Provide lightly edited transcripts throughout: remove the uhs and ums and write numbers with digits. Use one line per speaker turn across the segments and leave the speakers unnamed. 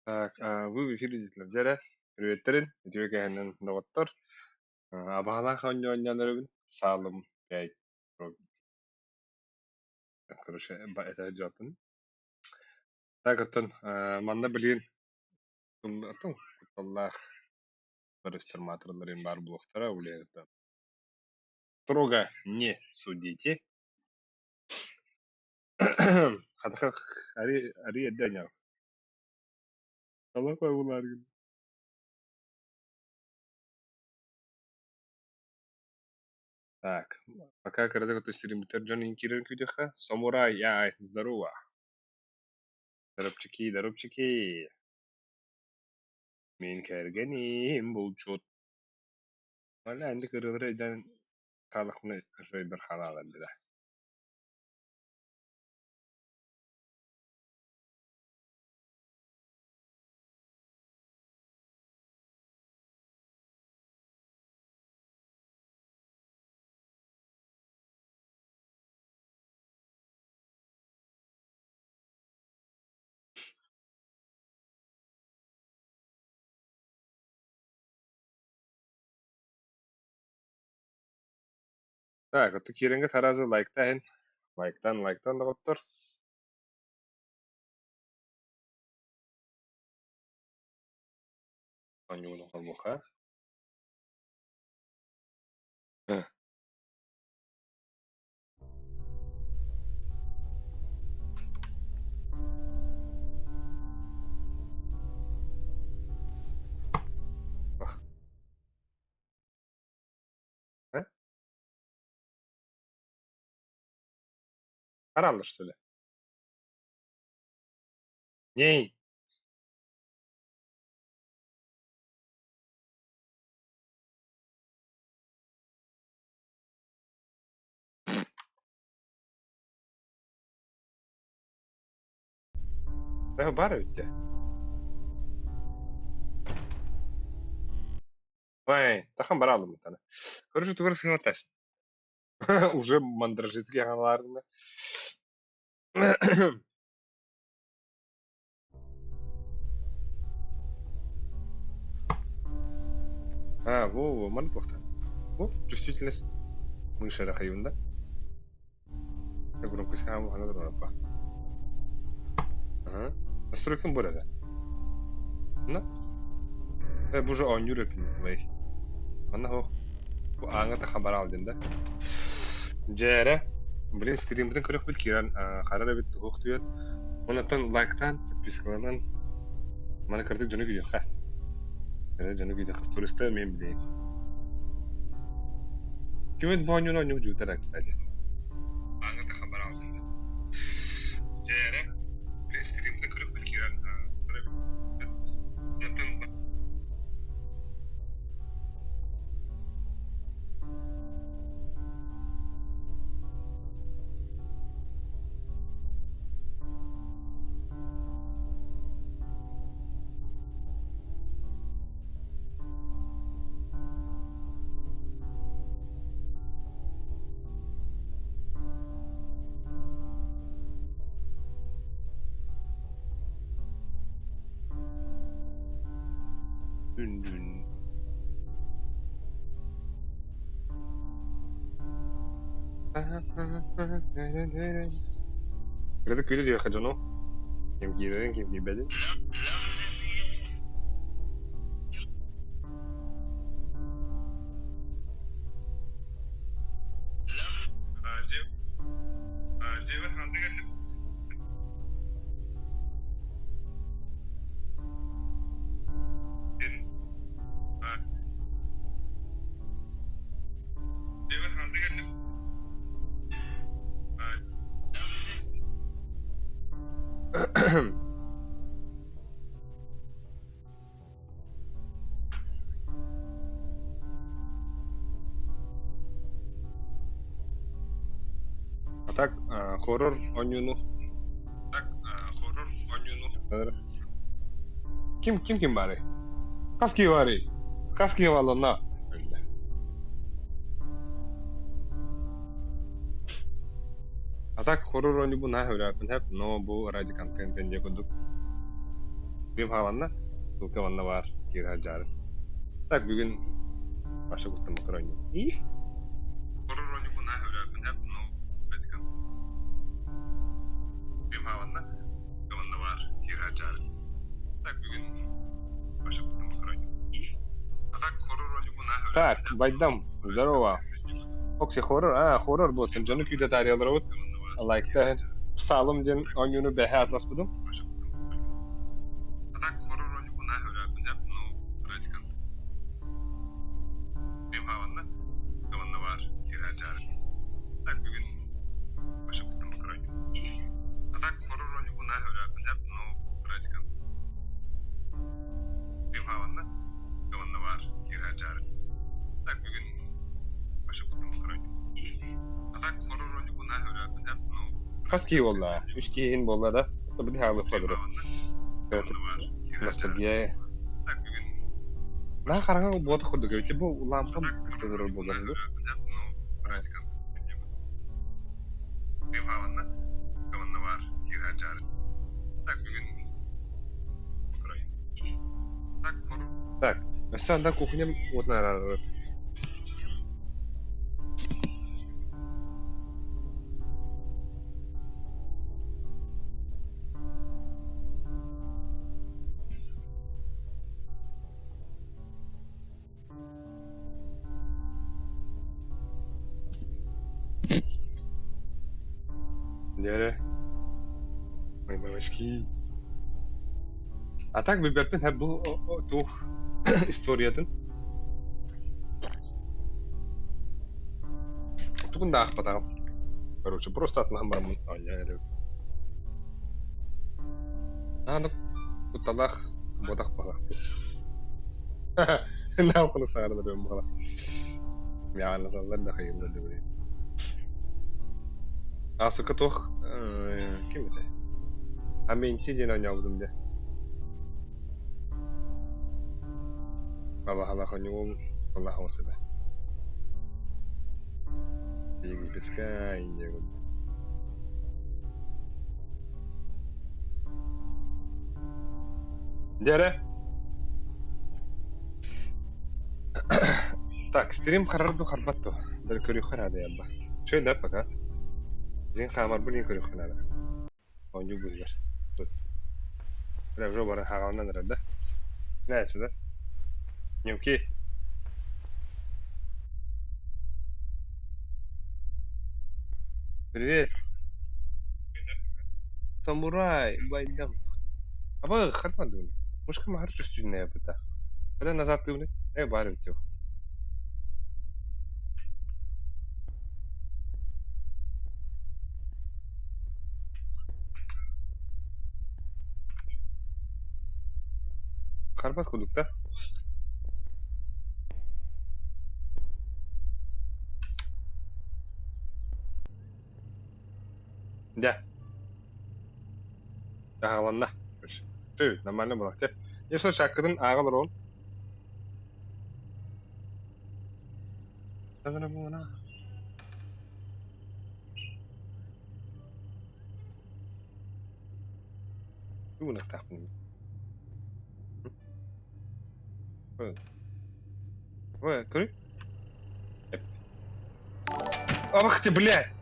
Так, вы в эфире дьэ Приветтерин, үтүө кэһэннэн доҕоттор. Абаһалаах оонньуу оонньоон эрэбин. Саалым пять короче, этэ дьоотун. Так, оттон манна билигин кутталлаах реставраторларын баар буолуохтара улиһыта. Строго не судите. Хатаха ари ари эрдэ оонньоон. Талах ойуулааргын. Так, пока кыратык стриммитер дьон киирэн күүтүөххэ. Самурай, яй, здорово. Дарупчики, дарупчики. Мин кэргэним булчут. Валя, инник ырыалары өйдөөн хааллахпына үчүгэйбэр хаалаалар дии. Так, оттон киирэнгэ таразы лайктаһын. Лайктан, лайктан доҕоттор. Оонньууну холбуохха. А? Харалла, что ли? Ней! Баар эбит дии. Ой, тахан бараалым тана. Короче, тугар сыҥа тест. Уже мандражицкий аналарына. А, во, во, маны туохта. Во, чувствительность мыши рахайунда. Громкость хаама хана Ага. Настройкам burada. На. Э, бу же оонньуур эпин play. Манна хоох. Бу ааҥҥа хабар алдын да. Дьээрэ. Блин, стриммитин көрөхпүт киирэн харар эбит туһуох түйэн. Оннуттан лайктаан, подпискаланан маны кырдык дьону күйүөххэ. Кырдык дьону күйүөххэ сториста мен билейин. Кимит бу оонньууну оонньуур дьуутара, кстати. Ааҥҥа хабар алдын да. Дьээрэ. Блин, стриммитин көрөхпүт киирэн Оннуттан Дүн-дүн. Кыратык күлэ диэххэ дьону. Ким киирэрин, ким киирбэтин. А так, хоррор оонньууну Ким ким ким баарый? Хас киһи баарый? Хас киһи баалланна? А так хоррор оонньуубун наһаа сөбүлээбэппин сөп, но бу ради контента диэн курдук. Стрим хааланна, ссылка манна баар, киирэ сылдьаарын. Так, бүгүн Паша куттаммакка оонньуу. Так, Байдам, здорово. Окси хоррор, а, хоррор буолтун, дьону күүтэ таарыйаларабыт. Лайктаһын. Псалом диэн оонньууну бэһэ атласпытым. Хас киһи буолла? Үс киһи иһин буолла да? Били хаалыахха дуру. Ностальгия. Наһаа хараҥа буота курдук эбит. Бу лампам тыкта турар буолар дуо? Так, өссө анда кухням уотун араарар. Дьэ, ой, мамочки. А так билбэппин һэ бу туох историятын. Тугун да аахпатаҕым. Короче, просто атылаһан бараммын оонньоон эрэбин. Ааны кутталаах буотах баҕалахтыы. Наал куну саҕаран эрэбин баҕалах. Мяанаталлар да хайыыллар да билин. Аасыка туох ким этэ? Аменти диэн оонньообутум дьэ. Абаһалах оонньуум Аллах оҥосто. Египетская Индия Дьэ Так, стрим харар ду харбат ду. Бэл көрүөххэ наада ябба. Чөй да пока. Билин хаамарбын иһин көрүөххэ наада. Оонньуу быыһыгар. Бля, уже бары хаҕаланан эрэр да. Нравится, да? Дневки. Привет. Самурай, байдам. Аба хатма дуны. Мушка махар чувственная быта. Когда назад ты Э, бар бит. Харбат курдук да? Дьэ, таһааланна. Чүй, нормально было. Чэ, если чаккытын ааҕа олоруом. Тугунахтаахпын Ой, көрүй. Ах ты, блядь!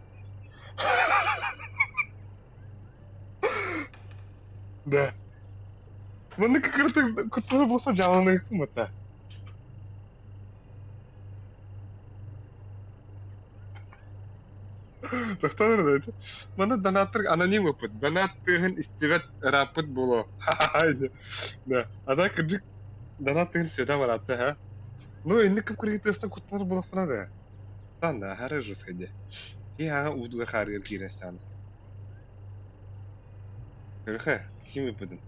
Да. Маннык кыртык куттанар буолса дьааланыахпын батта. Тохтоон эрэ да. Манна донаттар аноним ыппыт. Донат тыаһын истибэт ырааппыт буолуо. Да. А так кырдьык донат тыаһын сүтэ бараатта ха. Ну инник кып-кыргы тыастан куттанар буолахпына да. Тан аһары жестко дии. Киһи аҕа уутугар хаарыгар киирэн истэҕинэ. Көрүхэ, ким ыппытын?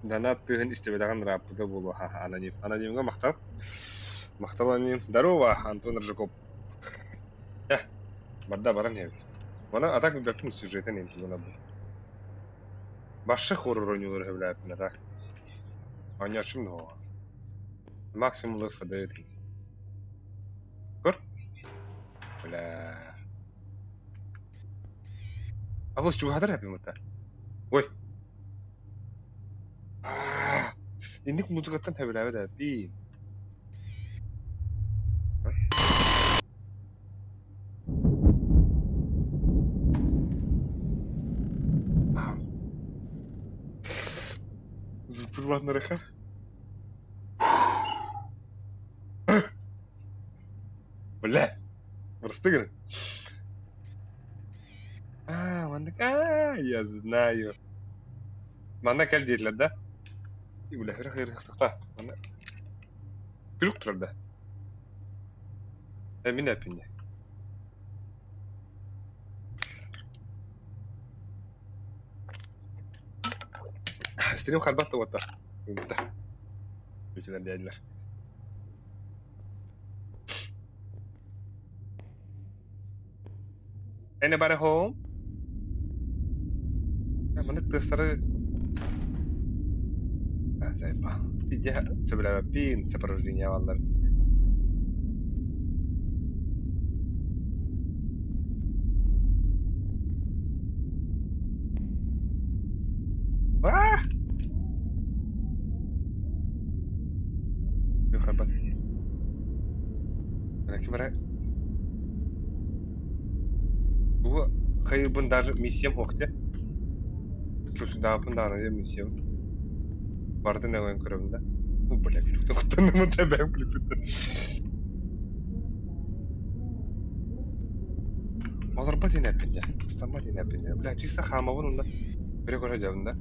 Донат тыаһын истибэтэҕин ырааппыта буолуо ха аноним. Анонимҥа махтал. Махтал аноним. Здорово, Антон Рыжаков. Э, барда баран иһэбит. Маны а так билбэппин сюжетин иһин тугуна бу. Башша хоррор оонньуулары сөбүлээбиппин а так. Оонньооччум да Максимум ФД. Бля. Абыс чугаһатар эппин Ой. Аа, инник музыкаттан сөбүлээбэт эбиппин. Зуппулланнарыха. Бля, бырастыы гын. Аа, маннык аа, я знаю. Манна кэл дииллэр да? Бля, хыры-хыры Манна күлүк турар да? Э, мин эппин дии. Стрим харбат да уота. Уйбута. Бүтүнэн диэннэр. Anybody home? Маннык тыастары Видя сөбүлээбэппин сопровождение баллар. Аа! Бу хайырбын даже миссиям суох дьэ. Чусудааппын даҕаны диэн миссиям. Барытын өҥөйөн көрөбүн да. Бу бля күлүктэн куттанным да бэйэм күлүкпүттэн. Олорбот ини эппин дьэ. Ыстаммат ини эппин дьэ. Бля чисто хаамабын уонна көрө-көрө дьабын да.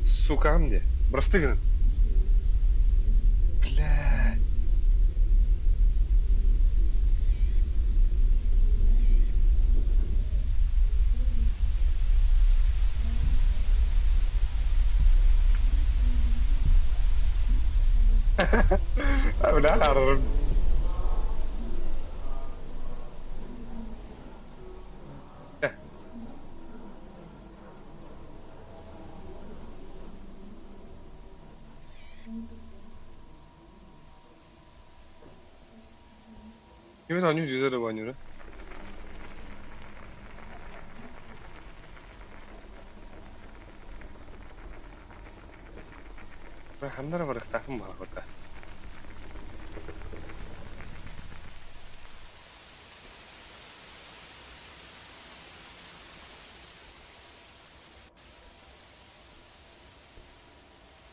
Сука мне. Бырастыы гынан. Бля. Бля, арарым. Кими оонньуу дьиэ эрэ оонньуура. Ханна эрэ барыахтаахпын баҕарбыта.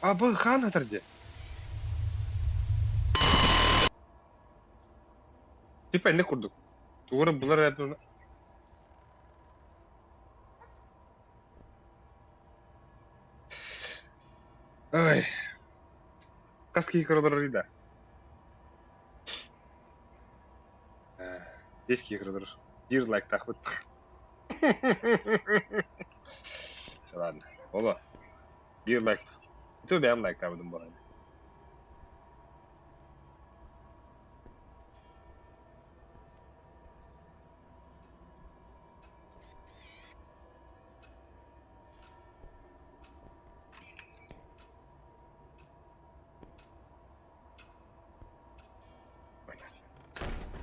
А бу хаан сытар дии. Типа инник курдук. Тугу эрэ булар эрэ Ой. Хас киһи көрө олорор да? Биэс киһи көрө олорор. Биир лайктаахпыт. Ладно. Ола. Биир лайк. Ити бэйэм лайктаабытым буолан.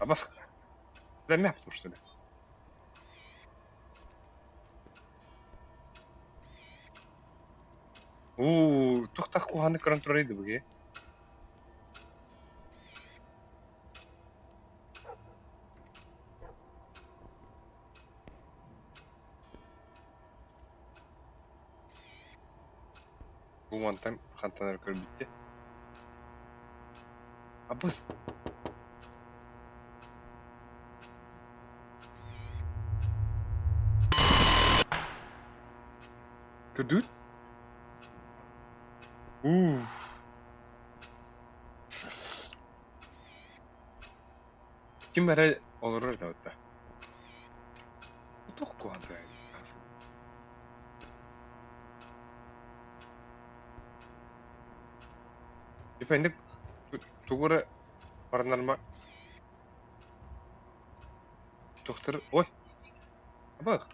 Абас. Бля, что ли? Уу, туох-таах куһаҕаннык көрөн турарый да быһыы. Бу мантан хантан эрэ көрбүттэ. Абыс Көрдүгүт? Уф. Ким эрэ олорор да да. Туох куһаҕан Efendim тугу эрэ паранормальный Тохтор ой Абах.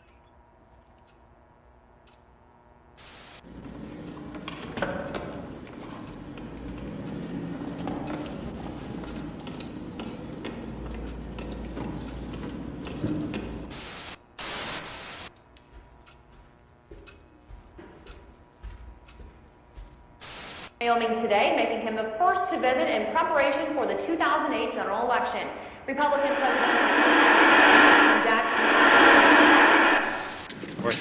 Wyoming today, making him the first to visit in preparation for the 2008 general election. Republican President Jack
Ой.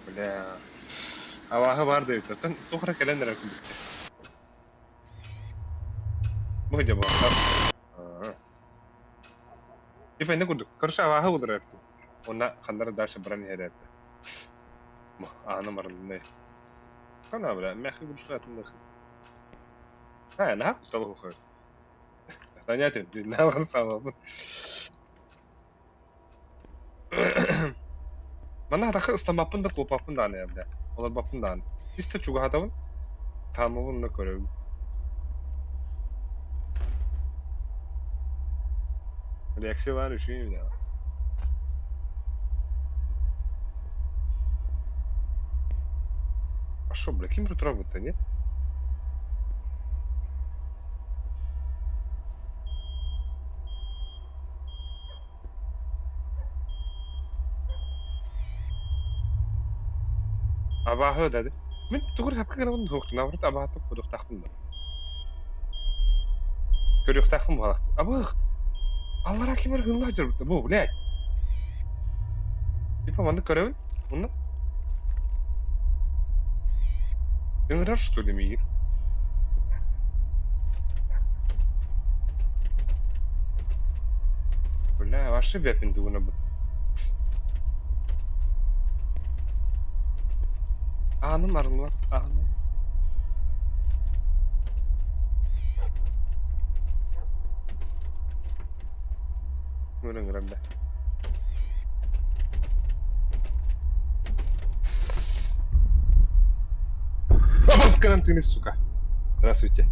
Бля. Абааһы баар да эбит. Оттон туох эрэ кэлэн эрэр курдук. Бу дьэ буолар. Типа инник курдук. Короче, абааһы булар эбиппин. Уонна ханна эрэ дальше баран иһэр эбит. Ааным арылыннай. Хана бля, мягкий игрушка атынных. А, наһаа куттал ухуй. Понятно, наалан саалабын. Манна атахы ыстаммаппын да куоппаппын даҕаны бля. Олорбоппун даҕаны. Истэ чугаһатабын, хаамабын уонна көрөбүн. Реакция баар үчүгэй бля. А шо, бля, ким тут робот-то, нет? Абааһы да Мин тугу эрэ сапка гынабын суохтун, наоборот абаһыттан куотуохтаахпын да. Көрүөхтээхпин буолаахтын. Абыах! Аллараа ким эрэ гынна сылдьар бу, блядь! Типа маннык көрөбүн, уонна Ыҥырар что ли миигин? Бля, вообще бэппин тугунабын. Ааным арыллыбат, ааным. Ыҥыран да. Карантины, сука. Здравствуйте.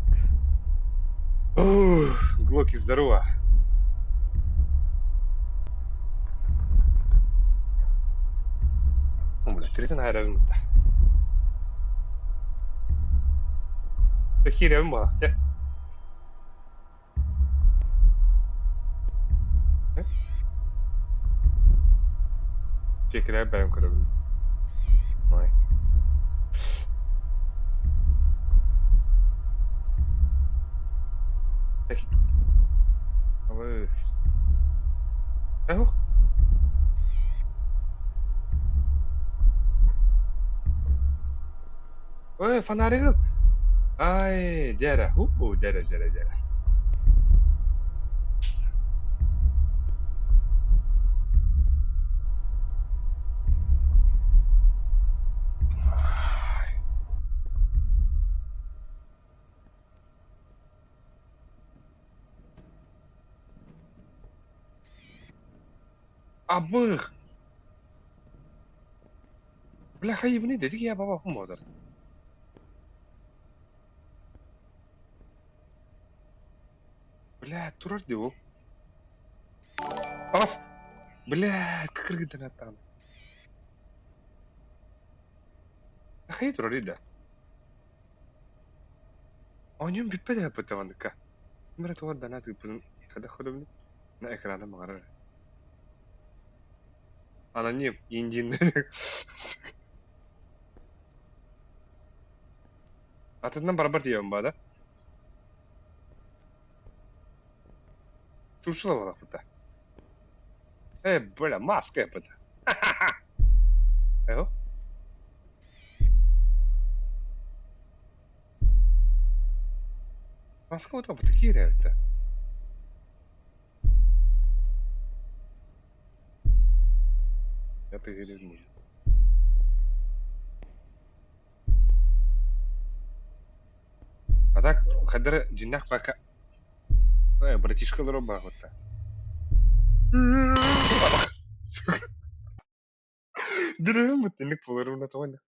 Ух, Глоки, здорово. О, бля, третий наверное, Киирэбин буолахте. Чекилэр бэйэм көрөбүн. Ой. Абыс. Эһух. Ой, фонаригы. Ай, дьэрэ, ху, дьэрэ, дьэрэ, дьэрэ. Абых! Бля, хайыбыный дедик я баба хумодар. Бля, турар дии ол. Ас! Бля, кыргыдан аттаҕын. Хайы турар да. Оонньуум бүппэт эбиппит манныкка. Ким эрэ тугар данаа тыыппытын хайдах көрөбүнүй? На экрана баҕарар. Аноним, Индин. Атынынан барбар тиийэбин баа да? Чурчула буолахпыт да. Э, бля, маска эппит. Эho. Маска вот киирэ эбит да. Я тыгырым. А так, хадары дьиннээх пока братишка баахытта. Билэбин бутинник буоларым на тоҕо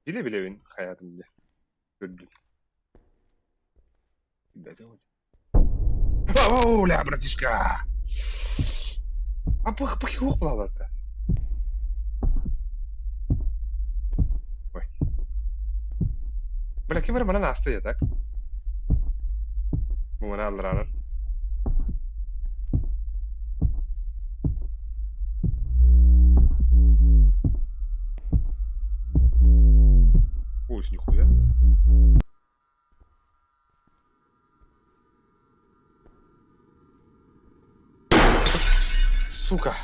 Билэ-билэбин хайаатым дьэ көрдүм. О, бля, братишка! А похуй балалата. Бля, ким эрэ манан ааста дии так. Бу маны аллараанан. Ой, нихуя. Сука.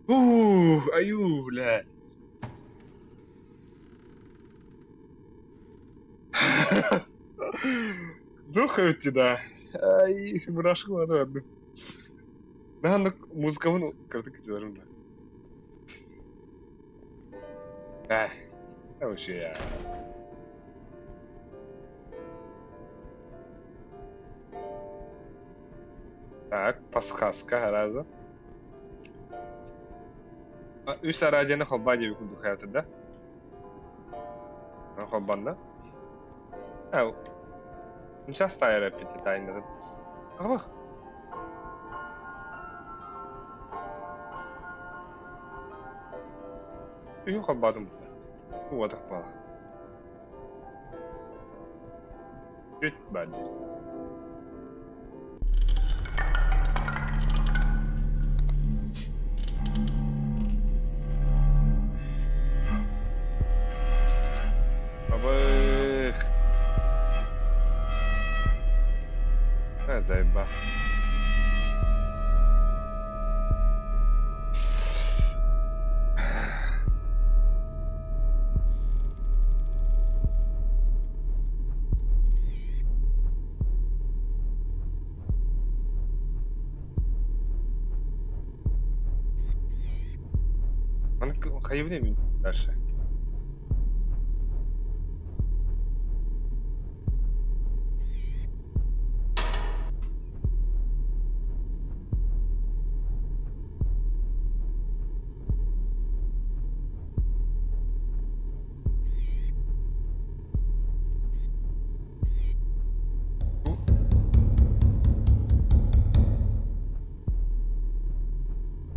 Ух, аю, бля. Дух да. Ай, мурашка ладно. Наһаа музыкабын кыратык кычаларым да. Э, вообще. Так, подсказка раза. Үс араадьаны холбаа диэбит курдук хайата да? Холбанна. Ау. Сейчас тайр эппити тайнатын. Ах. Үһү холбоотум уотах буола. Бүт баар дии. Абых. Э, заеба. Маны хайыбын мин дальше.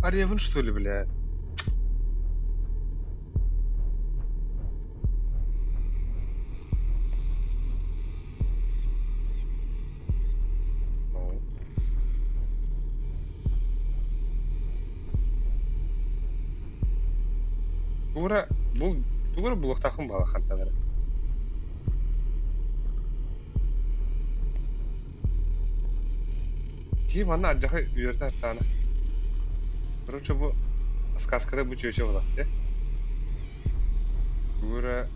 Арыйабын что ли, блядь? Ну. Тура бул тугу эрэ булуохтаахпын баҕа хантан эрэ. Киһи манна алдьархай үөрэтэ сатаана. Короче, бу сказкада бу чүөчэ буолар дии. Тугу эрэ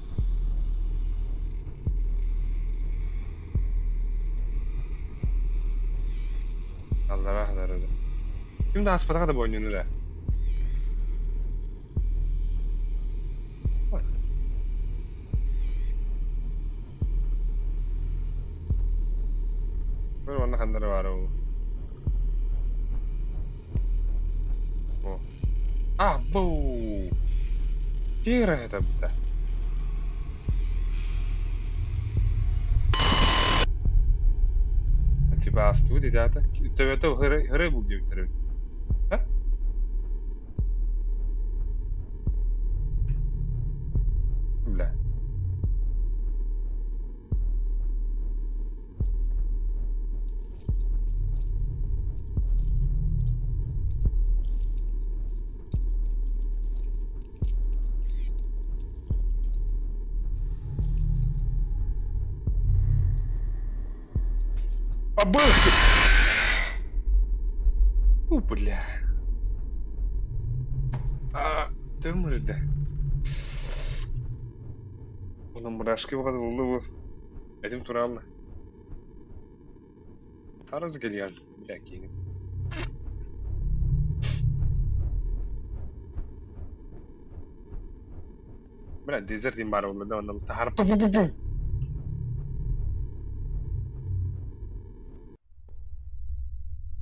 аллараа сытар да. Ким да ааспатаҕа да бу оонньууну да. Көр уонна ханна эрэ баара ол. О. А, бу! Киирэ этабыта. Типа астыбыт идээтэ. Төбөтө хыры бул диэбиттэр эбит. А? Бля. Обоих! У, бля. А, төмүрдэ. Онон мурашки баҕа булла бу. Этим тураалла. Араз кэлиэн, бля, кииним. Бля, дезерт диэн баар буолла да, онно таһаар пу-пу-пу-пу.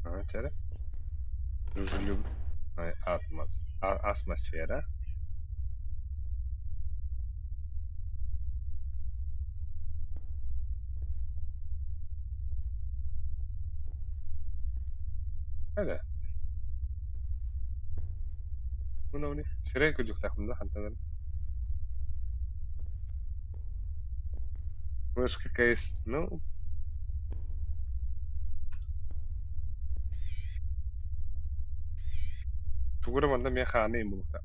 А, чэ Дружелюбная атмосфера. Эдэ. Уна уни сирэй кудьуктаахпын да хантан эрэ. Флешка кейс, ну тугу эрэ манна эмиэ хааны булуохта.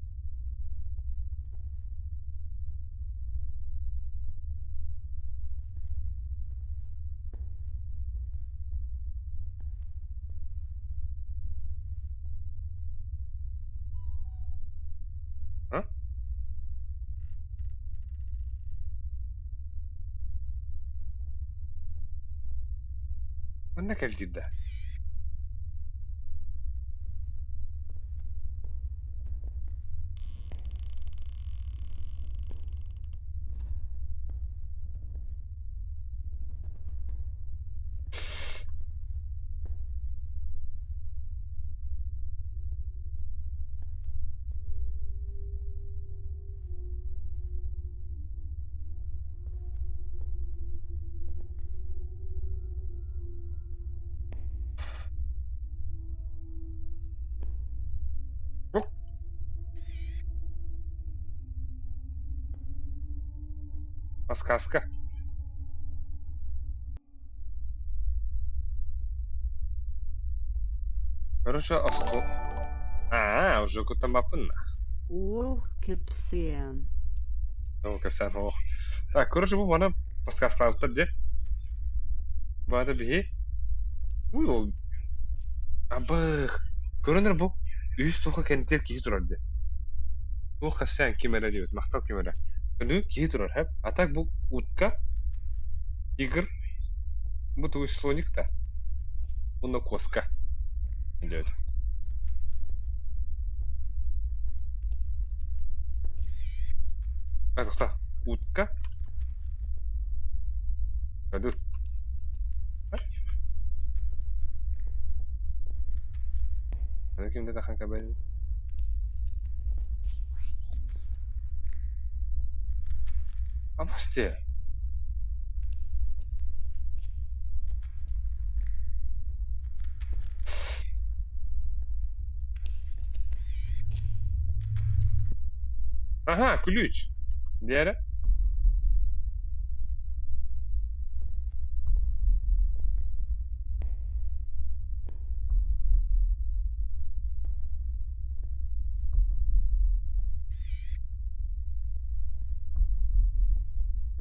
А? Манна кэлдир да? Подсказка. Короче, оскол. Аа, уже кутамапын.
Уох кэпсээн.
Оо, кэпсээн ох. Так, короче, бу мана подсказкалаабыттар дии. Баата биһи. Уй ол. Абых. Көрөнөр бу. Үс туха кэнтиэр киһи турар дии. Туох кэпсээн ким эрэ диэбит, махтал ким эрэ. Өнүү киһи турар, хэп. А так бу утка, тигр, бу тугуй слоник да. Уонна куоска. Диэбит. А, тоқта. Утка. Dur. Аны кимде тахан кабель? Обосте. Ага, ключ. Диэри.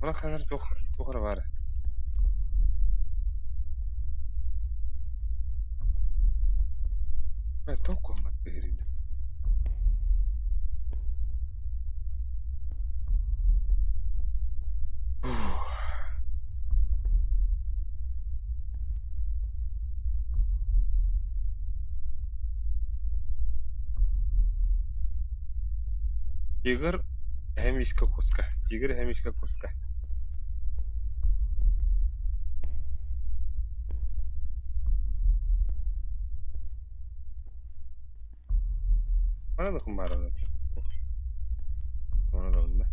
Мына ханар туох туох эрэ баар. Туох куһаҕан биһириидэ. Тигр эһэ миискэ куска, тигр эһэ миискэ куска. Манна кумаарана Онно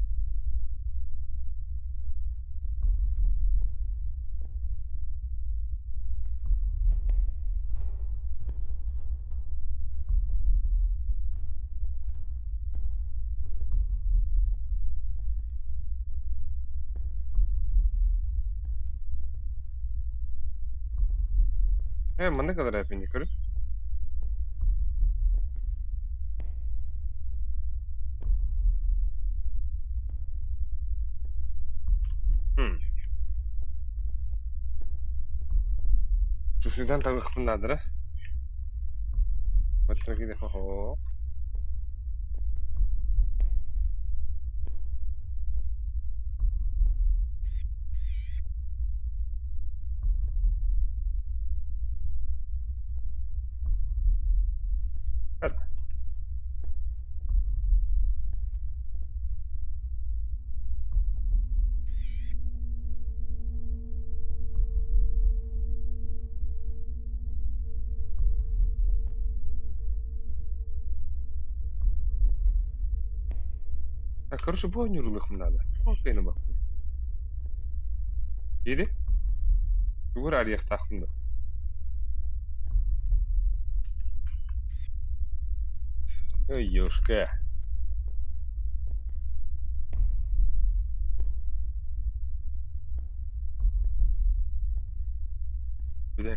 Ээ, манна кадar көрү. Чусуйдан табыахпын наадара. Баттара киириэххэ Так, короче, бу оонньуур надо. Окей, бахпын. Или? Тугу эрэ арыйыахтаахпын дуо? Ой, ёшка.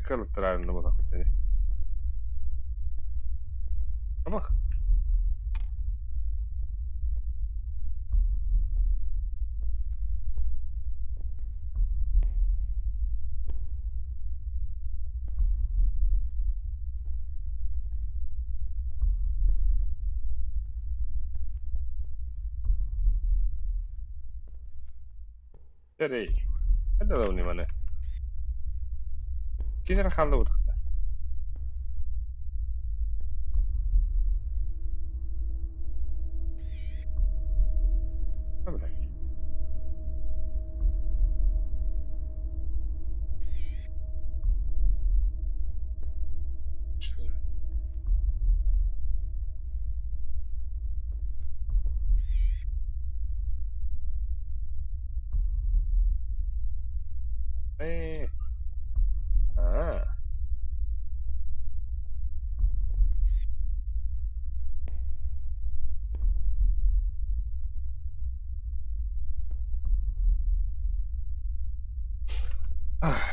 Бэккэ ылыттараарынна буолахпыт ини. Абах. Тэрий. Это да внимание. Кинер хаалла утахта. Э. А.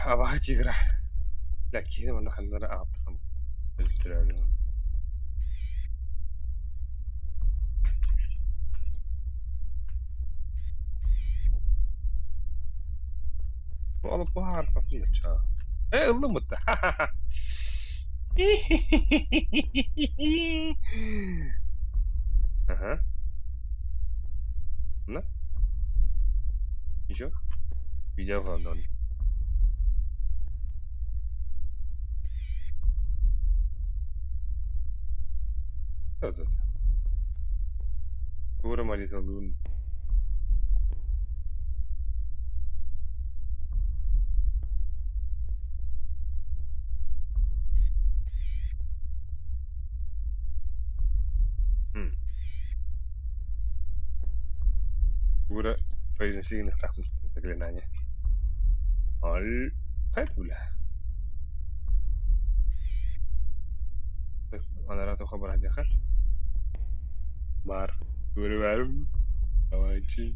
Абаһы тигра. Бля, киһини манна ханна эрэ аҕалтаран өлтөрөөрү. Бу олоппоһу аарпаппын да чаа. Э, ыллым бытта. Ага. На. Еще. Видео онон. Да-да-да. Тура молитвалыын. Тура произнеси гыныахтаахпын заклинание. Аль... Хайа бля. Анараа тоха барадьаха. Бар. Көрүбэрим. Давайте.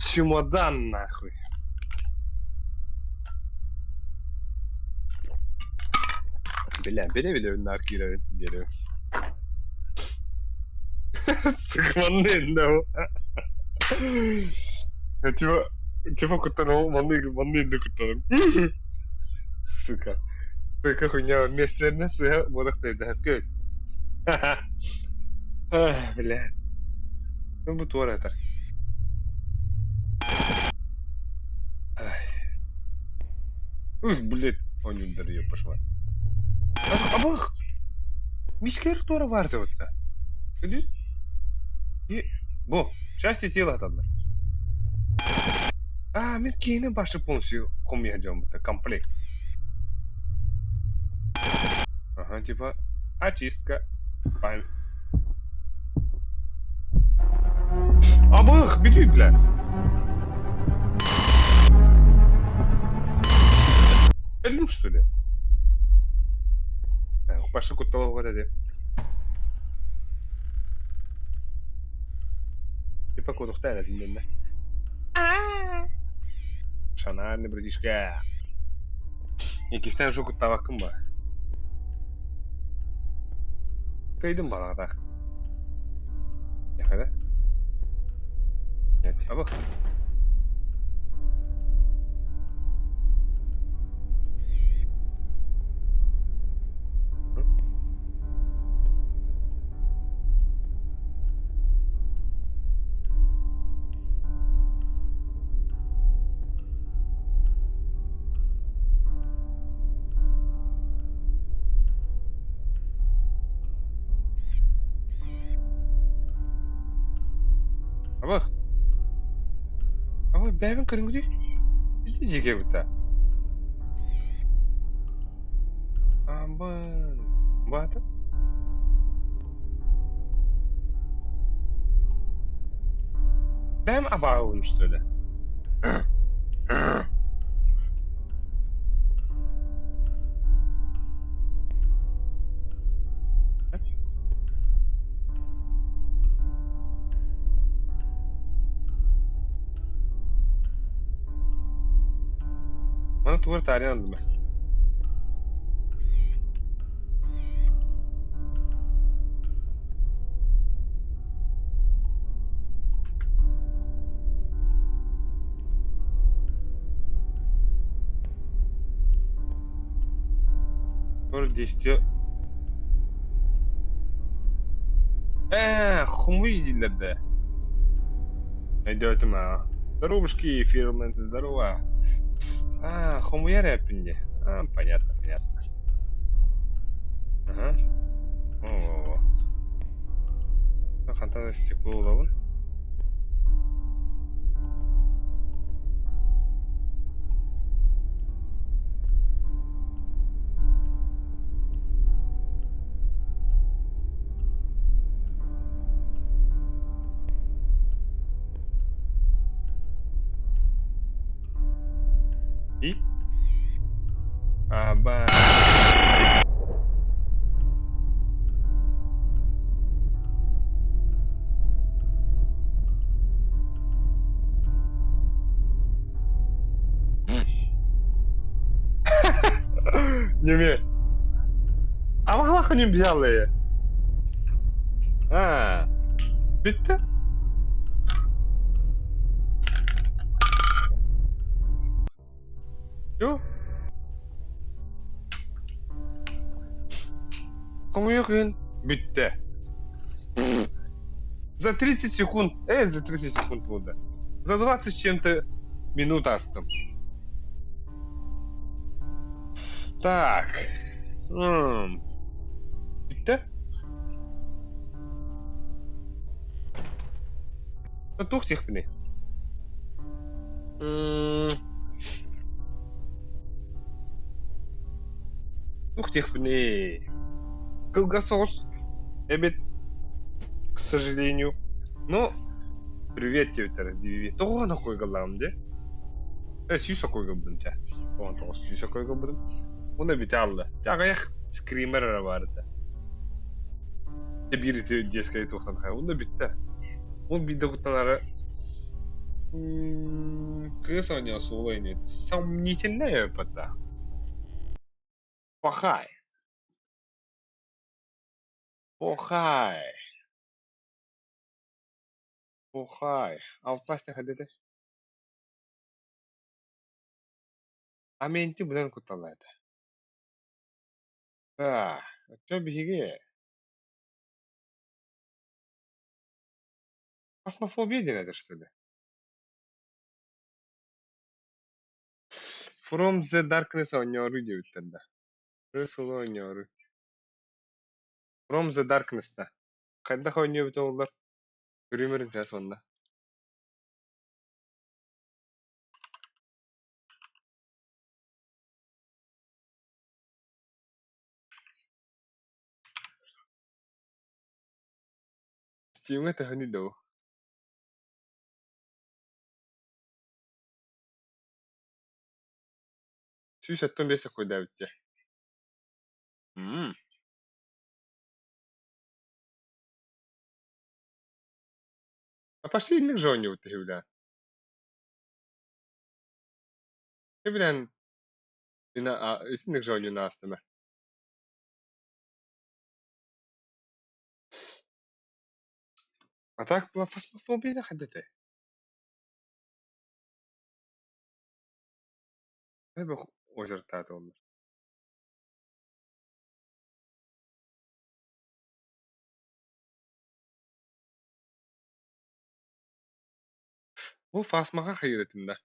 Чемодан нахуй. Бля, билэ-билэ наар киирэбин биэрэбин. Сыкманны иннэ Типа, типа куттанабын, маннык манны иннэ куттанабын. Сука. Только хуйня миэстэлэринэн сыһа буолах тайдаһапка Блядь. Ну бу туора этэр. Ух, блядь, оонньуурдар пошла. Абых! Мискер туора баар да Иди. Бу, части тела аталлар. А, мин киһини башы полностью хомуйа дьоммута, комплект. Ага, типа, очистка. Абых, беги, бля. Өллүм, что ли? Башы кутталауға деді. Типа кодухта эрэтиннэннэ. Шанаарны братишка. Иккистээн уже куттаабаккын ба? Кыйдым балаҕатах. Яхада? Нет, абых. Абах. Абах, бэйэбин көрүҥҥүтүй? Ити дьиэгэ быта. Амбан. Баата? Бэйэм абааһыбын что ли? Тугу таарыйан ыллым ээ. Действие. Хомуй дииллэр да. Өйдөөтүм аа. Здоровушки, фирмен, здорово. А, хомуйар эппин дии. А, понятно, понятно. Ага. О, хантан стекло улабын. И? Аба. Неме. Амахлах ним взяли. А. Bitti. Yo. Хомойуох иһин бүттэ. За 30 секунд, за 30 секунд буолла. За 20 с чем-то минут астым. Так. Бүттэ. Туох диэхпиний? Туох диэхпиний? Кылгас соҕус эбит, к сожалению. Ну, привет диэбиттэрэ дии. Тоҕо окуйгаллаҕым дии? Э, сүүс окуйгалбын чэ. Оҕон тоҕус сүүс окуйгалбытым. Уна бүтэ алла. Чэ, аҕыйах скример эрэ баар этэ. Биир ити детскай туохтан хайа. Уна бүттэ. Ол биирдэ куттанары кыыс оонньоо суола ини. Сомнительная эпота. Пахай. Похай. Похай. Outlast хайдата? Аменти быдан кутталла этэ. Аа, оччо биһиги Фасмофобия диэн этэр что ли? From the Darkness оонньоору диэбиттэр да. Рысылы оонньоору. From the Darkness да. Хайдах оонньуубут оҕолор? Көрүүмэр сейчас уонна. Steamҥа төһөнүй дуу? 175 секундабыт дии. А почти инник же оонньуубут үһү Билэн итинник же оонньууну аастым ээ. А так была фасмофобия хайдата? Озертаатылар. Бу фасмаҕа хайыыр этим да.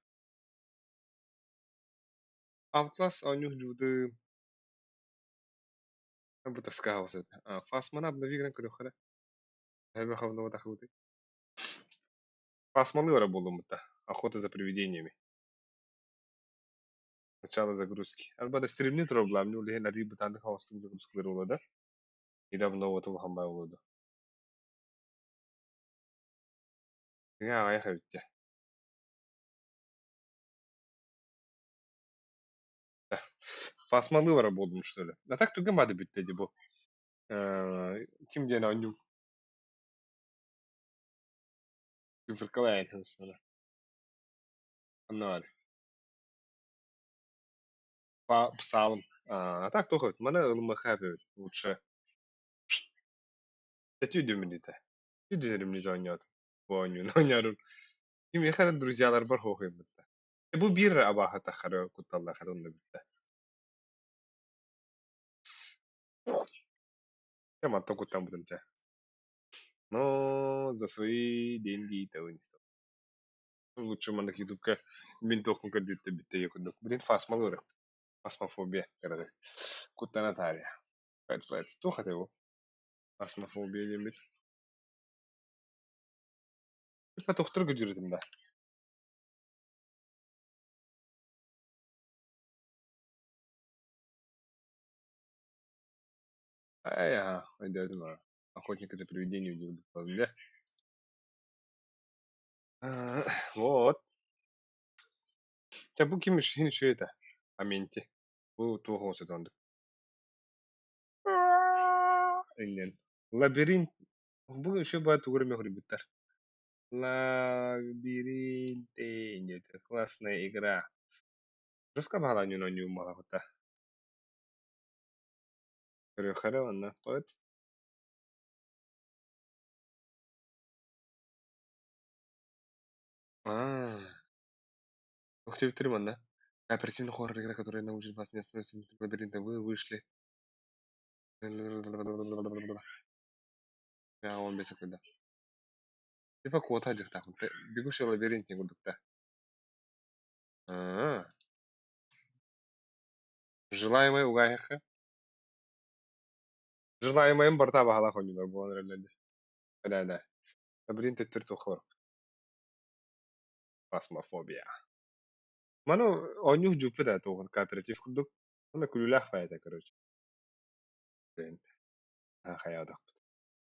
Outlast оонньуур дьуудым. Бу таскаабас этэ. Фасманы обнови гынан көрүөххэ эрэ. Фасмалыы эрэ буолуммута. Охота за привидениями. Начало загрузки. Арба да стримни турар ол иһин арыы бытааннык хаҕыстык загрузкалар буолуо да. Недавно улахан баай буолуо дуо. Аҕыйах эбит дии. Фасмалыы барар буоллум что ли. А так түгэн баады бүттэ дии бу. Ким диэн оонньуу циферкалай. Онно бар. Псалм. А так туох эбит, маны ылыммакка эбит лучше. Төтүү мүнүүтэ. Түүнү мүнүүтэ оонньоотум. Бу оонньууну оонньоорум. Кимиэхэ да друзьяларбар хоһуйбуттар. Бу биир абааһы таххары кутталлаах онно бүттэ. Я мантан куттаммытым чэ. Но за свои деньги того не стоит. Лучше маннык ютубка мин туохпун көрдүүттэ бүттэ курдук. Блин, фасмалыыр. Фасмофобия кырады. Куттана таарыйа. Пэт пэт. Туох этэ бу? Фасмофобия диэммит. Типа тохтор күдьүрүтүм да. Ай, ага, өйдөөтүм аа. Охотника за привидениями диэн Вот. Чэ, бу ким иһин үчүгэй этэ? Аменти. Бу туох оҥосто оннук? Иннин. Лабиринт. Бу еще баар тугу эрэ хоруйбуттар. Лабиринты. Классная игра. Жестко баҕалаан оонньуум баҕата. Көрүөххэ эрэ уонна вот. Аа. Ух ты, манна. Кооперативный хоррор игра, которая научит вас не остановиться внутри лабиринта. Вы вышли. Я он без куда. Типа куота дьахтаах. Бегущий лабиринт не курдук Аа. Желаемое угаайха. Желаемое барта баһалаах оонньуулар буолан эрэллэр. Да, да. Лабиринт өттүр туох Фасмофобия. Маны оонньуур дьуппут ээ туох кооператив курдук. Уонна күлүүлээх баайта короче. Блин. Хайаатахпыт.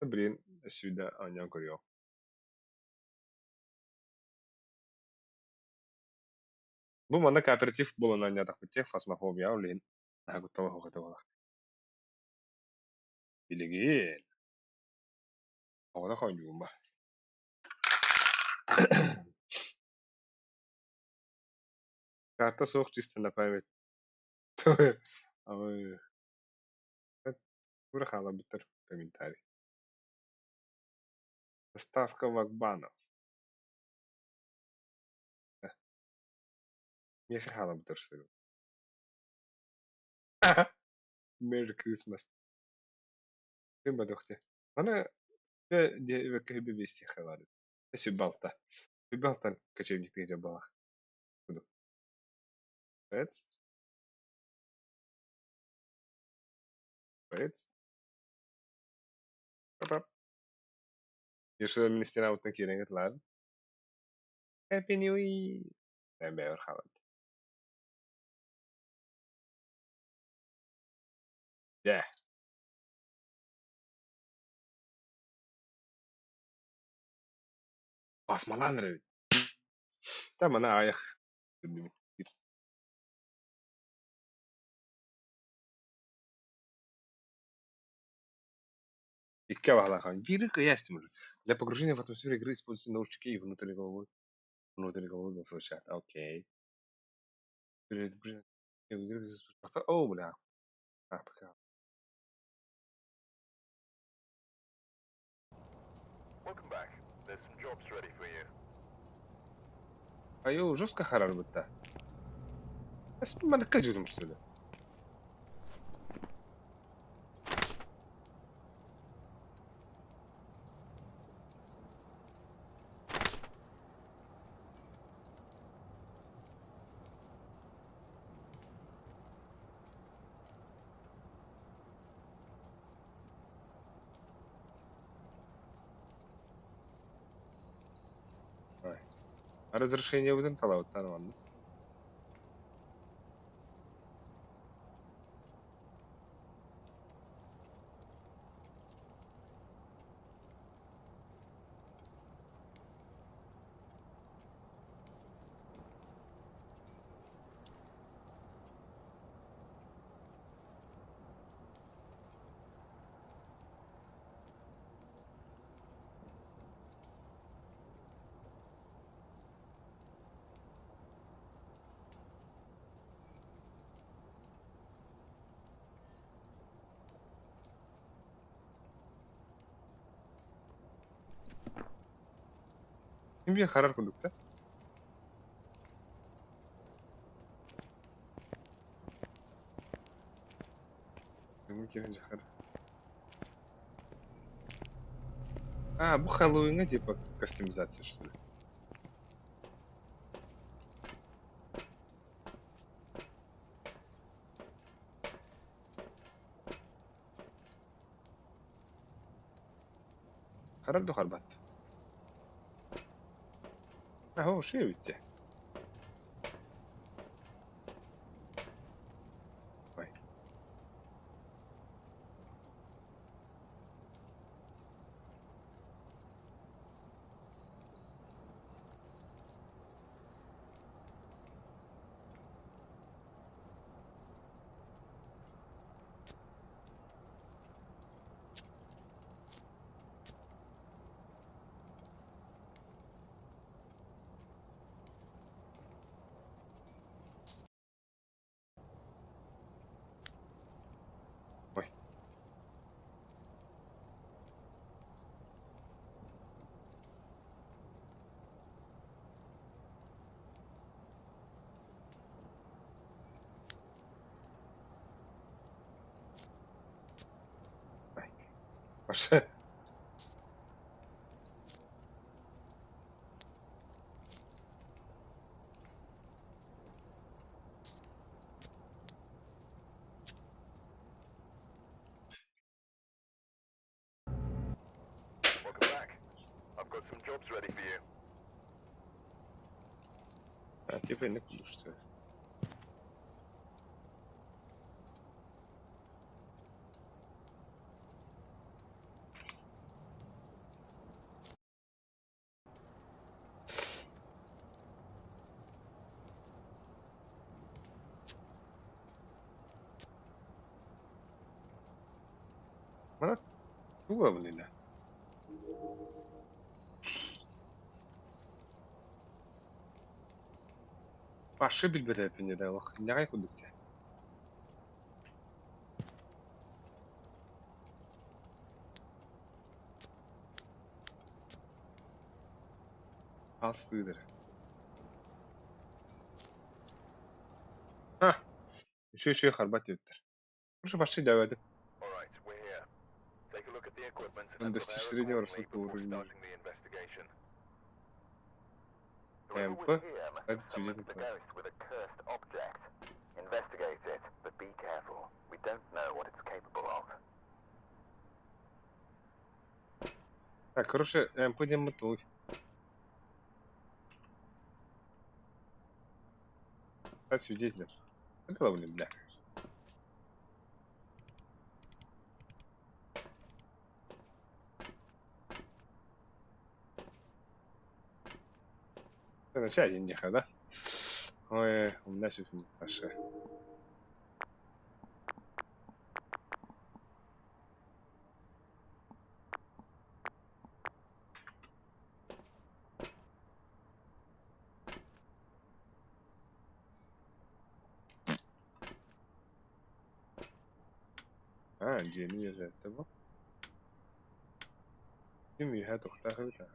Блин, сюда оонньоон көрүөх. Бу манна кооператив буолан оонньоотохпут дии фасмофобия ол иһин наһаа куттала суох этэ буолар. Билигин оҕолох оонньуум ба. Карта суох чисто на память. Тура хаалбыттар комментарий. Доставка вагбанов. Миэхэ хаалбыттар что ли? Merry Christmas. Ким бадохте. Аны диэбэккэ вести хабар. Сүбалта. Сүбалтан кочевник деген бала. Пэц. Пэц. Пап. Ерші министр ауттан киирэн лаар. Happy New Year. Эбэ хаалбыт. Yeah. Басмалаан эрэбит. Та мана аҕыйах Икки баҕалаах биири кыйаас Для погружения в атмосферу игры используйте наушники и внутренней головой. Внутренней головой голосовой чат. Окей. О, бля. А, пока.
Welcome back. There's some jobs ready for you.
Айуу, жестко хараарбыт Бэс маныкка дьүрүм что ли? Ой. А разрешение выдан талабыт нормально. Ким биир харар курдук да? А, бу Хэллоуиҥҥа типа кастомизация что ли? Харар да харбат. А, о, шея ведь. Ой. Ой. Ой. Паша.
Welcome back. I've got some jobs ready for you.
А, типа не что ли? Манна тугу ылабын инэ? Пашы билбэт эбиппин дии олох иннэҕэй курдук дии. Алстыыр эрэ. А, үчүгэй үчүгэй харбат диэбиттэр. Уже пошли давай.
All right, we're here. Take a look at the equipment and
Он
prepare
достиг среднего
accordingly
рассудка
before
уровня.
starting the investigation. Whoever
МП
was here must
стать
have summoned
свидетелем.
the ghost with a cursed object. Investigate it, but be careful. We don't know what it's capable of.
Так, короче, МП диэн мотуй. Стать свидетелем. Это главное, бля. Начать не да? Ой, у меня все Паша. А, дьиэни үөһээттэ бу. Ким үөһээ туохтаах эбит аа.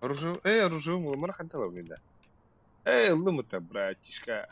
Оружие, оружие мула хантала да. Эй, ыллым-то, братишка.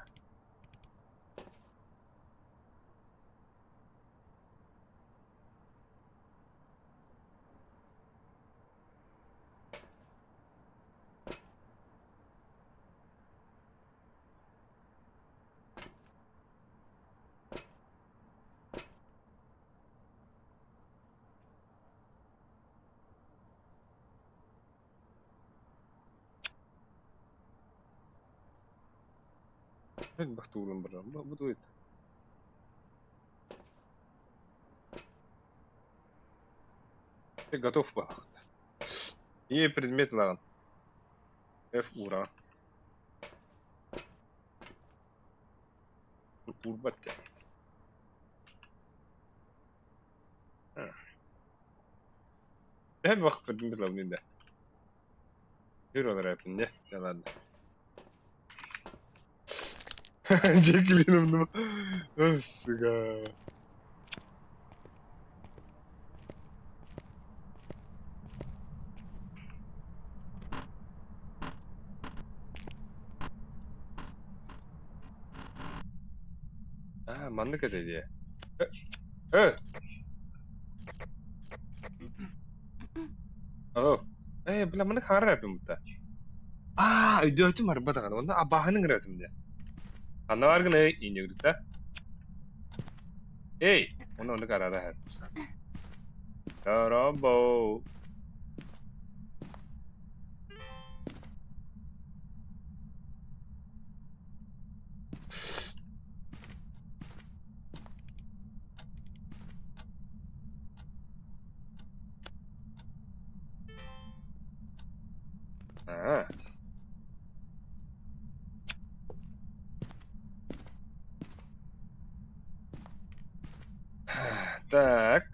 Бахтуулан баран бу туйт. Ты готов бахт. И предмет лаган. F ура. Урбат. Төһө бахпытын билэбин да. Жүр олор эпин, не? Да ладно. Джеклином, ну. Сука. А, маннык этэ дии. Э! Алло. Э, бля, маннык хаҥарар эппин бутта. Аа, өйдөөтүм барба даҕаны. Онно абааһыны ыҥырар этим дии. Ханна бааргын эй, иинньигирдэ. Эй, онно оннук арара иһэр. Дорообо. Аа. Так.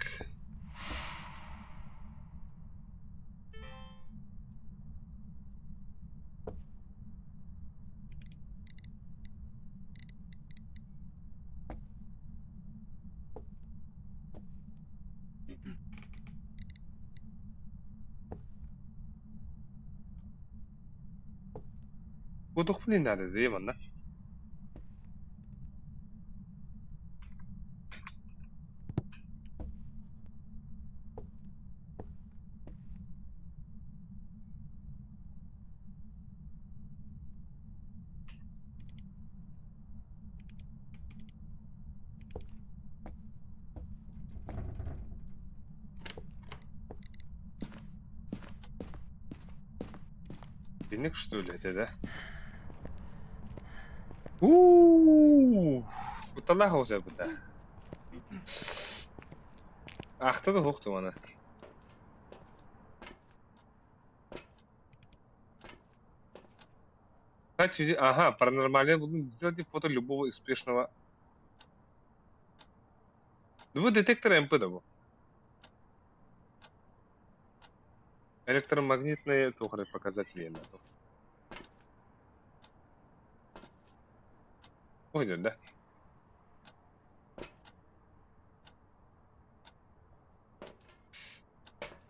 Бу тухпун надо дии манна. Инник что ли это, да? Уу! Кутталлаах оҕус эбит. Ахта да суох аны. Кстати, ага, паранормальное буду сделать фото любого успешного. Ну, детектор МП да бу. Электромагнитные тухары показатели. Уйдет, да?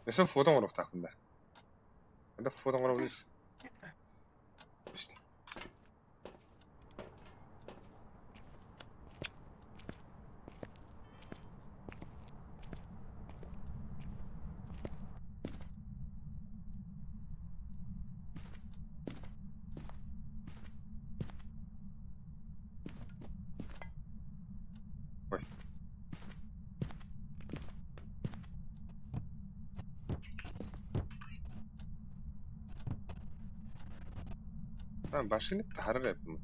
Өссө фото оҥоруохтаахпын да. Это фото оҥоробун. Ой. А, башины таһарар эппин.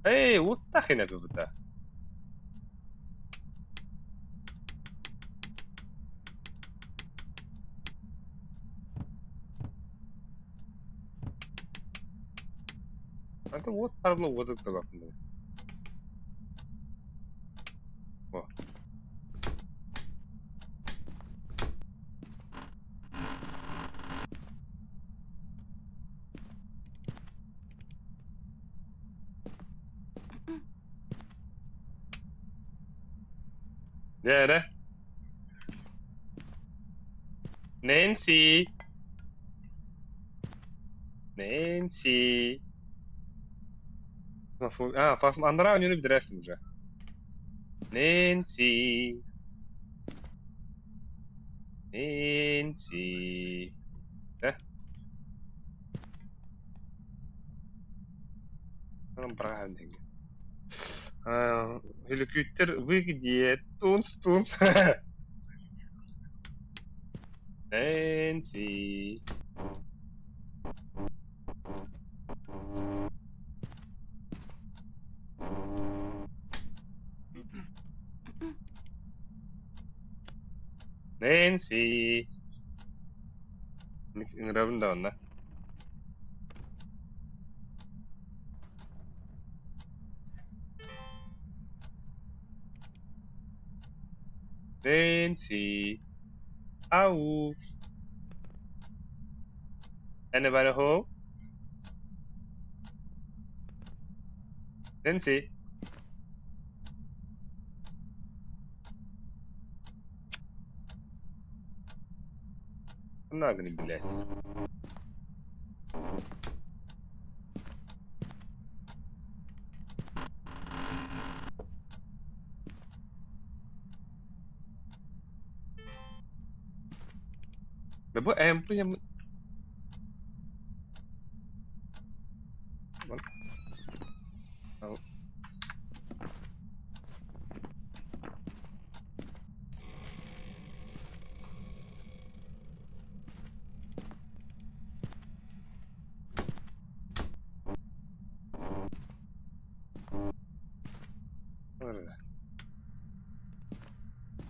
Эй, уоттаах ини эбит. Это уот тарбла уотук табакын. О. Дьэ Нэнси. Нэнси. А, анараа өнүнү билэрээсим уже. Нэнси. Нэнси. Э? Правильно. Helikopter, вы где? Тунс, тунс. Нэнси. Нэнси. Ыҥырабын да онно. Nancy. Ау. Anybody home? Nancy. Нагни, блядь. Да бу ЭМП я...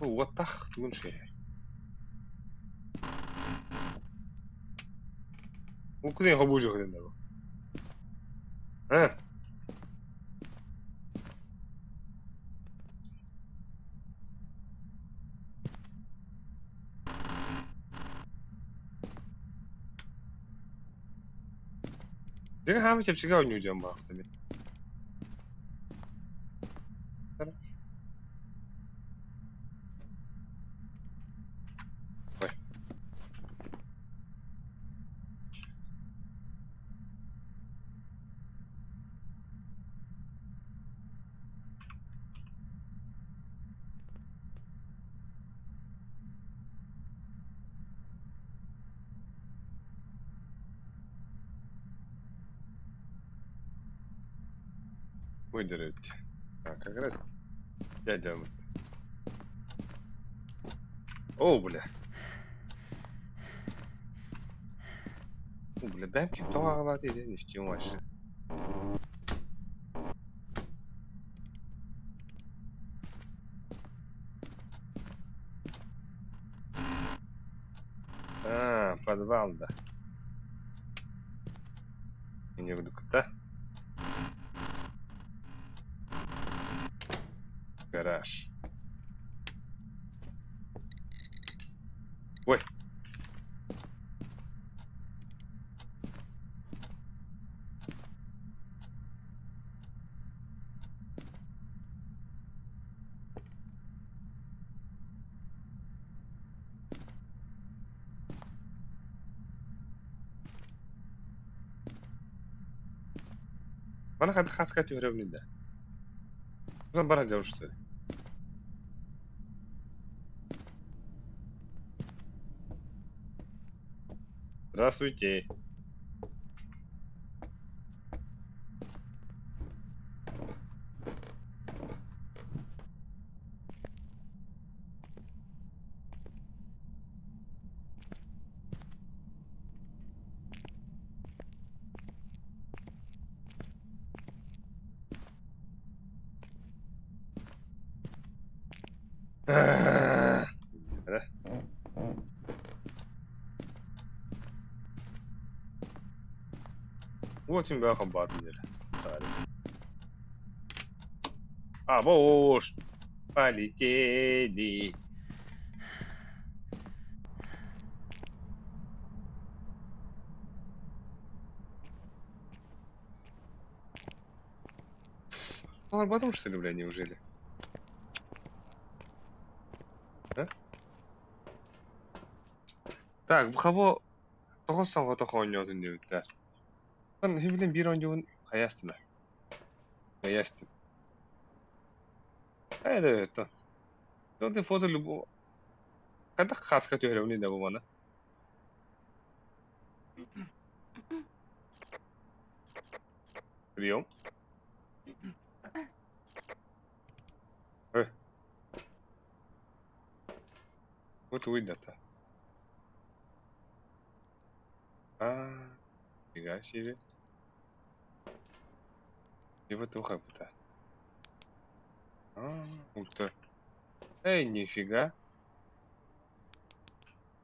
Уоттах тугун шире. Укрен хобужу 된다고. 응. 내가 하면 집시가 뉴전 봐. Выдерете. А, как раз дядя вот. О, бля. О, бля, бэм ким тоҕо диэн истиҥ вообще. А, подвал, да. Не буду да? Гараж. Ой. Bana kadar kask atıyor да. Бара что ли? Здравствуйте. Да? Вот им бахан баатын дер. А, вот, полетели. Ну, потом что ли, бля, неужели? Да? Так, бу тоҕус соҕотох оонньоотун диэбиттэр. Оттон хибилин биир оонньуубун хайастым ээ. Хайастым. Это. Тут фото любого. Когда хаска түһэрэ да бу мана. Прием. Вот выйдет-то. А, фига себе. Либо туха бута. А, ух ты. Эй, нифига.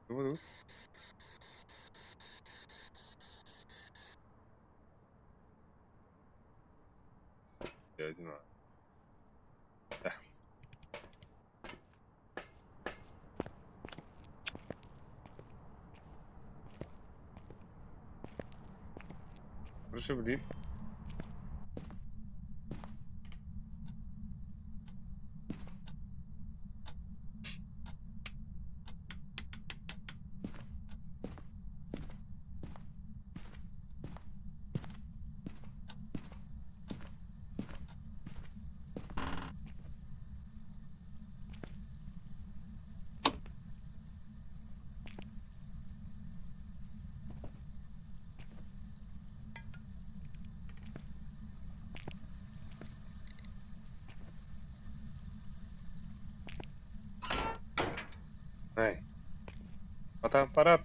Вот. Я не знаю. Да. Короче, блин. Эй. Фотоаппарат.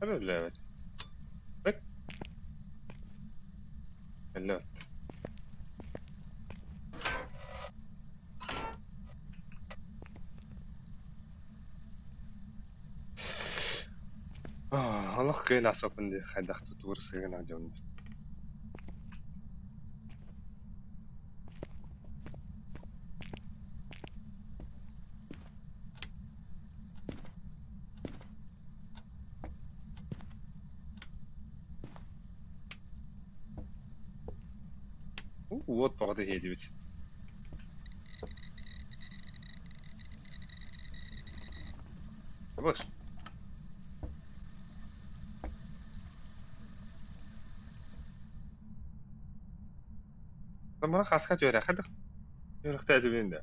Үлэлээбэт. Бэт. Үлэлээбэт. Олох кыайан ааспаппын дии хайдах тутуур сыһыаннаах дьоннор. Уот баҕата иһиэтибит. Абыс. Мана хаска түөрэххэ да үөрэхтээтибин да.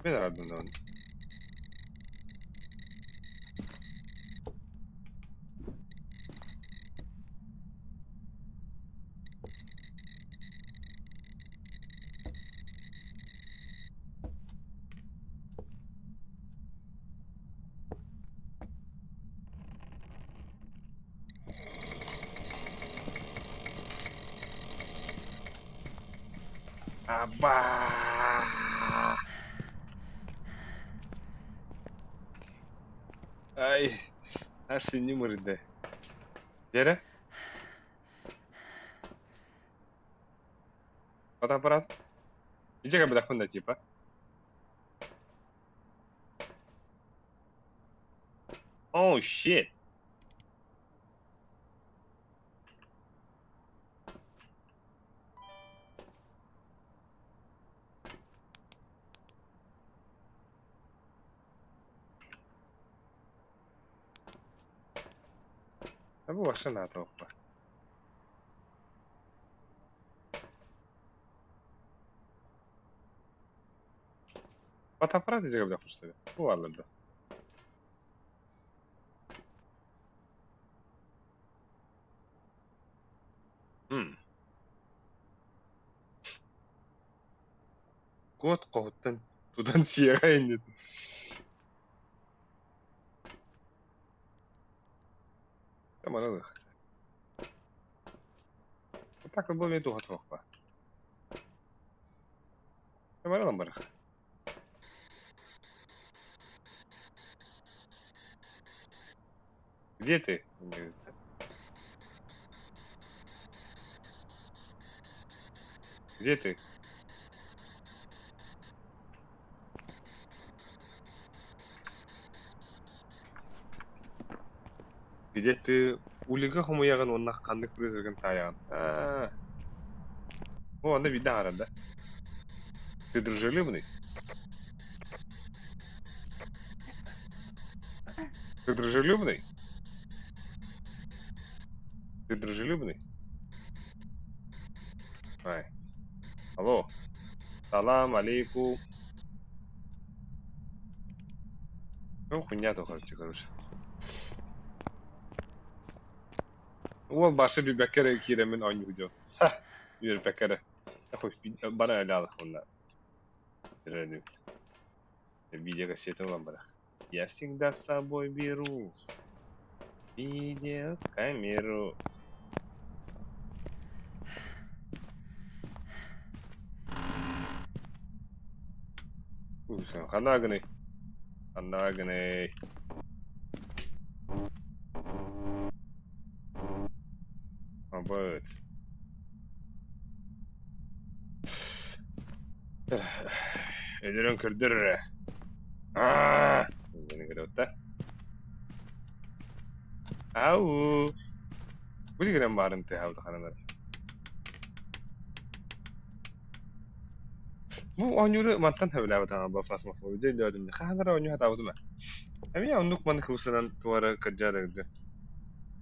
Мен арадым да. Аба! Ай, аж синим ырыды. Дere? Фотоаппарат? Иди как бы типа. Oh shit. Бу баша наата оппа. Фотоаппарат иди как бы Бу алырды. Кот хоһуттан тутан сиэҕэ иннит. Тамаралых. Так бу мен туха туохпа. Тамаралам барах. Где ты? Где ты? Где ты? Улига хомуйаҕын уонна ханнык призрагын таайаҕын. Аа. О, анда видно да? Ты дружелюбный? Ты дружелюбный? Ты дружелюбный? Ай. Алло. Салам алейкум. Ну, хуйня то короче. Уол башы билбэккэ эрэ киирэммин оонньуу дьон. Ха! Үөрбэккэ эрэ. Бара өлөалах уонна видеокассета ылан барах. Я всегда с собой беру видеокамеру. Ханна гыный? Ханна гыный? Абыц. Өлөрөн көрдөр эрэ. Аа! Ау! Бу гынан баарын тыаһаабыт харанар. Бу оонньууру мантан сөбүлээбит аҥарба фасмофобия өйдөөтүм. Хаһан эрэ оонньуу сатаабытым ээ. Эмиэ оннук маннык кыбыстынан туох эрэ кырдьар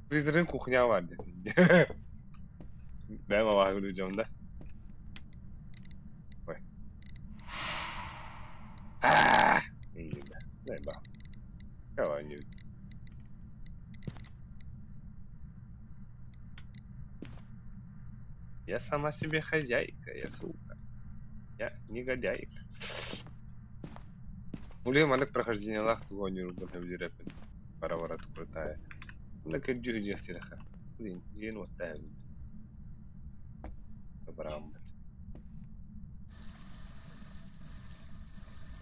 Призрын кухняҕа баар диэн. Бэйэм абааһы дьон да. Ой. Аа! Ба. Оонньуу. Я сама себе хозяйка, я сука. Я негодяйка. Уле маннык прохождениелаах тугу оонньуурбун сөбүлүүр Бара-бара крутая. Мына кырдьык диэхтирэхэ. Блин, диэн уоттаабын. Барааммыт.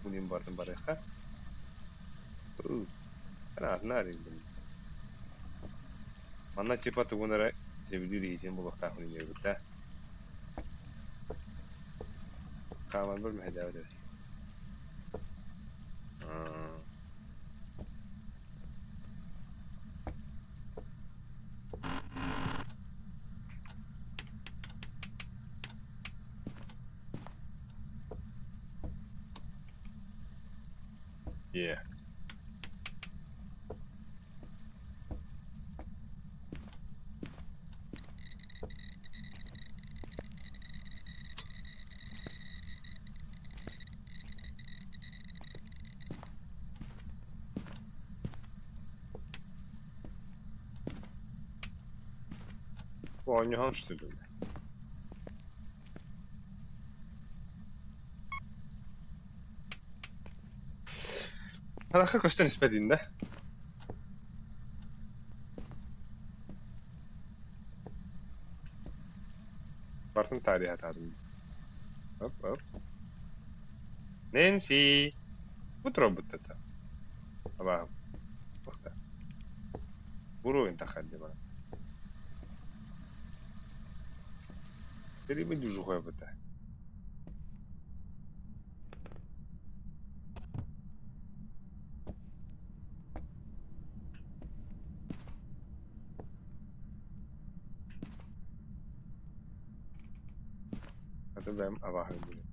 Блин, бардым барыха. Анаатын арыйдым. Манна типа тугун эрэ сөбүлүүр иһитин булуохтаахпын диэбит да. Хаамарбар мэһэйдээбит эбит. Yeah. Оонньоһон что ли? Харахха көстөн испэтин да? Бартын таарыйа сатаатым. Оп, оп. Нэнси! Бу туруорбуттата. Абааһым. Туохта? Уровень тахар дии баран. Тэрийбит дьужухуйабыта. Аты бэйэм абааһы диэн.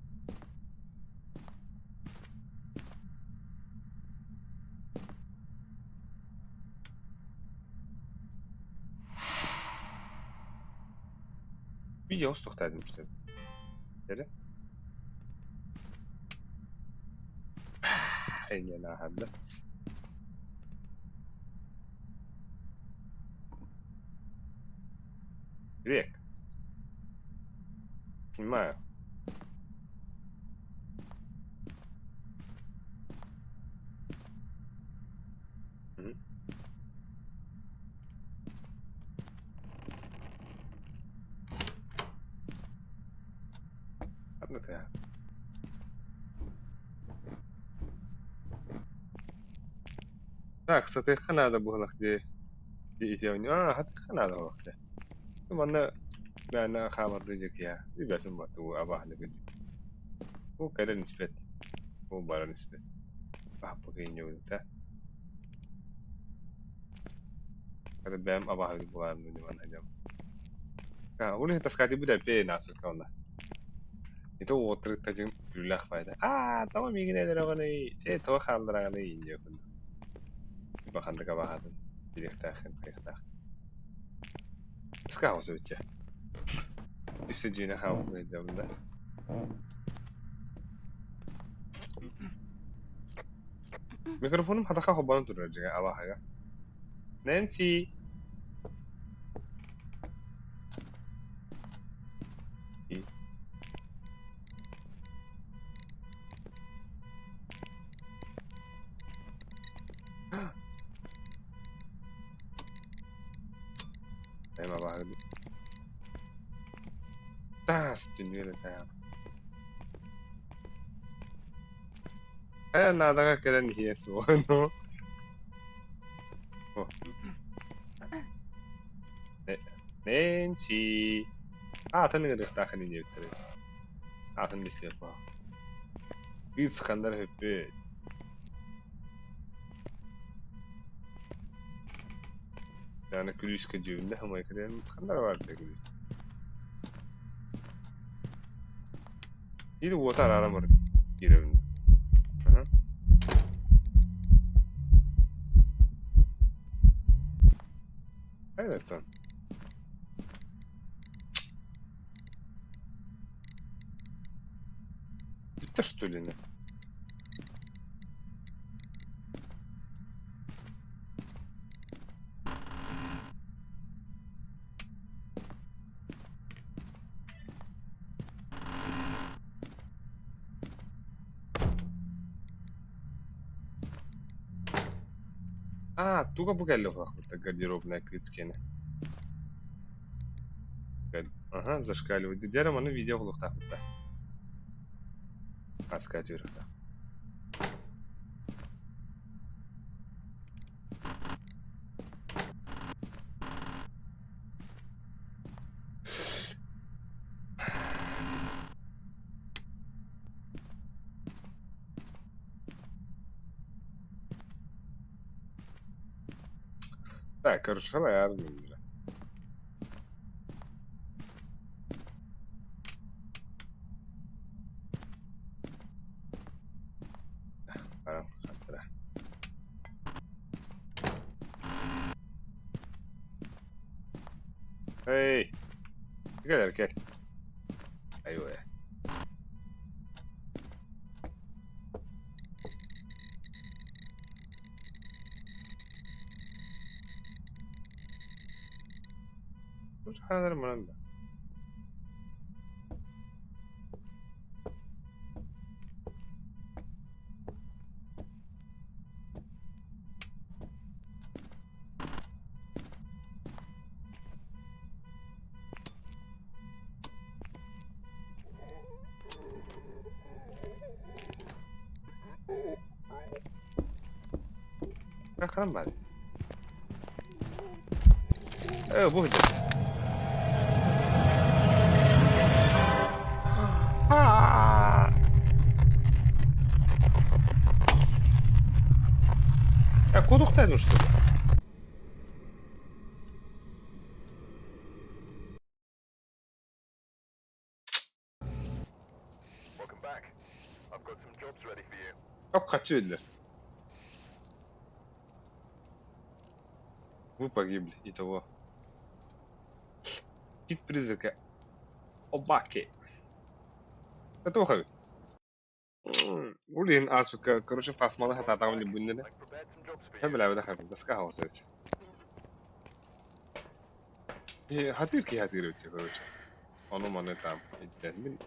Видео устуохтаатым что Эрэ Эйиэнэ ааһарда. Грек. Снимаю. Мгм. Ханна тыаһа? Так, сатыахха наада буоллах дии дии ити аа сатыахха наада буоллах дии. Манна мээнэ хаамардыы дьикийэ билбэтим ба тугу абааһыны билбит. Бу кэлэн испэт, бу баран испэт. Баһаппыт инньэ Хата бэйэм абааһы буолаарын манна дьон. Ол иһин таскаатыйбыт эппиэй наасыкка онно. Ити уоттарытта дьиҥ күлүүлээх баайда. Аа, тоҕо миигин эдэр оҕоный? Ээ, тоҕо хааллараҕыный? диye курдук. Типа ханнык абаһатын билиэхтээххин, хайыахтаах. Скаус эбит Дисциплина хаалбын сылдьабын да. Микрофонум хатахха холбонон турар дьиҥэ абааһыга. Нэнси! Эм абааһы Таас түннүгэр этэ. Э, наадаҕа кэлэн иһиэ суоҕа ну. О. Нэнси. Аатын ыҥырыахтаах ини диэбиттэрэ. Аатын билсиэх баа. Кыыс ханна эрэ сүппүт. Аны күлүүскэ дьүһүннэ хомойко диэн ханна эрэ баар дии күлүүс. Или уота арааран баран киирэбин. Аха. Хайдаттан? Бүттэ что ли не? А, туга бу кэллэ буоллахпыт гардеробная кыыс киэнэ. Ага, зашкаливает. Дьэ маны видео оҥоруохтаахпыт да. Аска түөрөхтөөх. Так, короче, халайар. Эй! Кэл кэл. Айуэ. Хаалар манан да. Ханан баар? Э, бу сылдьар. Э, кудухтайдың что ли?
Welcome back. I've got some jobs ready for you.
Как качели. Вы погибли. Итого. Кит призрака. Обаки. Это уховит. Улин асука, короче, фасмалы хататаҕым дии
I've prepared some jobs for you.
Кэмэлээбэтэх этим, доска хаоса эбит. Хатыыр киһи хатыыр эбит короче. Ону маны там мин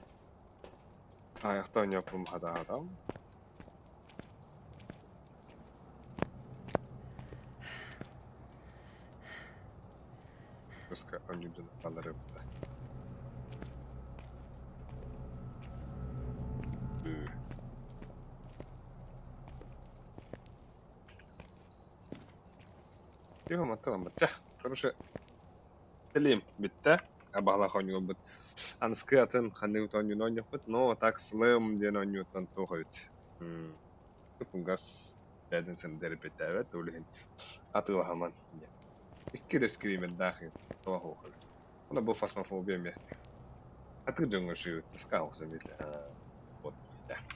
аайахта оонньооппун хатаатам. Доска оонньуурдун балары эбит. Тихо матталам бачча. Короче, Телим бүттэ. Абаалаах оонньуубут. Аныскы атын ханнык оонньууну оонньуохпут, но так Слэм диэн оонньууттан туох эбит. Кунгас бэйэтин дэлбэтээбэт, ол иһин атыылаһаман диэн. Икки да скримердаах туох суох эбит. Уонна бу фасмофобия эмиэ. Атыыр дьоҥҥо үчүгэй тоска Вот.